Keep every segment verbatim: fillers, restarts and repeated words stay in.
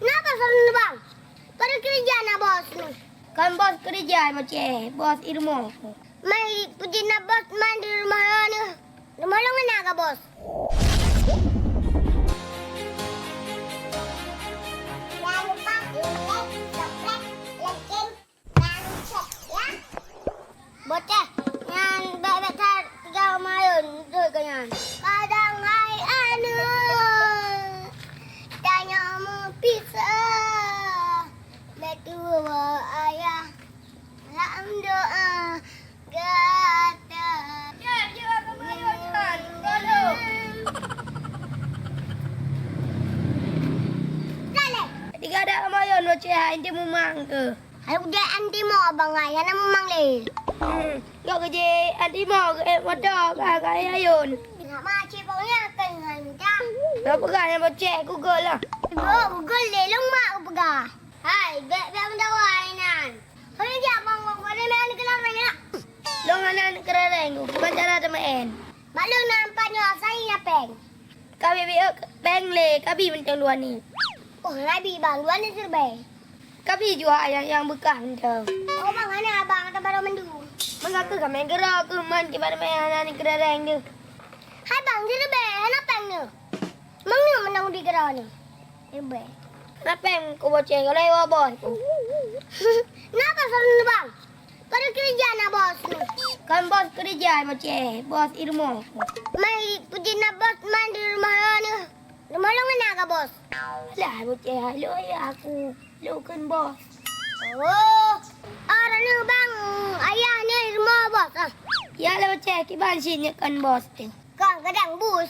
Na pasal nyoe, Bang? Pada keureuja na bos nyoe. Kon bos keureuja, Boceh, bos i rumoh. Mai peuji na bos man di rumoh nyoe. Rumoh lôn na ka bos. Jangan lupa like, subscribe, lonceng. Boceh, nyan bèk-bèk that tinggai rumoh ayôn, beutôi keu nyan. Kadang hai aneuk, tanyoe meupisah, bèk tuwoe ayah lam doa gata. Tinggai dak rumoh ayôn, Boceh, hai, enti mumang keuh. Hai udép anti mo abang ai, hana mumang lé. Hmm, gok keujih anti mo geuék moto ka, ka ayôn. Nak maci bang ya kan hanta. Gak peugah nyang Boceh ku gok lah. Gok gok lé long mak ku peugah. Hai, bèk bèk meudawa inan. Hai jak bang bang pada main kelareng ya. Long aneuk kelareng ku, bukan cara teumeu'en. Mak long na empat nyoe asai na pèng. Kabi bi péng lé, kabi mantong dua ni. Oh, rabi bang, dua ni siribèe. Kabi jua ayah nyang beukah mantong. Oh, bang, hana abang, ata barô mandu. Meugaku kami gero keuh man kiban meh hana ni keureueng deuh. Hai bang, siribèe, hana péng ni. Mang ni menang di gero ni. Siribèe. Hana péng ku Boceh, kalau iwa boh. Kenapa seru bang? Pada keureuja na bos nyoe. Kon bos keureuja, Boceh, bos i rumoh. Mai peuji na bos man di rumoh lôn nyoe. Rumoh lôn na ka bos. Lah, Boceh, hai lôn ya aku. Lôn kon bos. Oh, orang ni bang, ayah ni rumoh bos ah. Ya lah, Boceh, kiban sih nyoe kon bos tu. Kon kadang bus.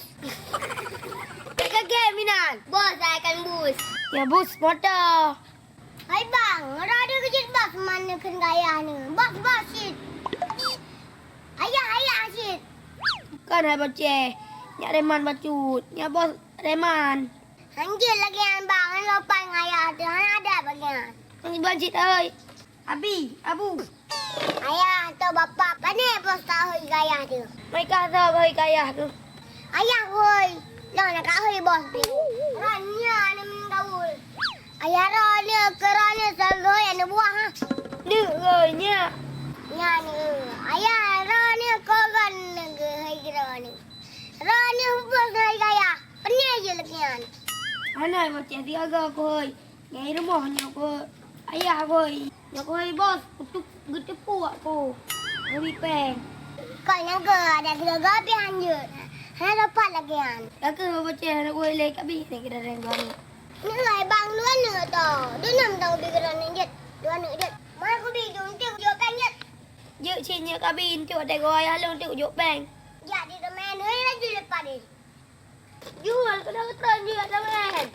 Kagèe minan. Bos ai kon bus. Ya bus moto. Hai bang, rada keujeuet bos man neukheun gaya ni. Bos, bos cit. Ayah, ayah cit. Kan hai Boceh, nyak reman bacut, nyak bos reman. Hanjeuet lagèe nyan bang, hana sopan ngon ayah teuh, hana adat lagèe nyan. Nyan bang cit oi. Abi, abu. Ayah atau bapak, pane bos ka hôi keu ayah teuh? Meuika soe hôi keu ayah teuh? Ayah hôi, lôn na ka hôi bos teuh. Ran nyan meugaul. Ayah droeneuh keu droeneuh soe hôi aneuk buah ha? Neuk hôi nyak. Nyan, eh, ayah droeneuh keu droeneuh geuhôi keu droeneuh. Droeneuh bos hôi keu ayah, pane jeuet lagèe nyan? Hana, Boceh, siaga ku hôi. Nyang i rumoh nyoe keu ayah hôi. Nyoe keu hôi bos, kutuk geuteupue aku. Hôi péng. Kon nyang keu adak siaga pih hanjeuet. Hana dapat lagèe nyan. Ka keuh Boceh hana hôi lé kabi ni keudadang geuh ni. Nyoe hai bang dua neuk to. Dua neuk tau bi keudadang jeuet. Dua neuk jeuet. Mai kubi dum teuh jok péng jeuet. Jeuet cit nyoe kabi enteuk watèe geuh ayah lôn teuk jok péng. Jak di teumèn hôi laju leupah deh. Jeuet, keudroe-keudroe jeuet teumèn.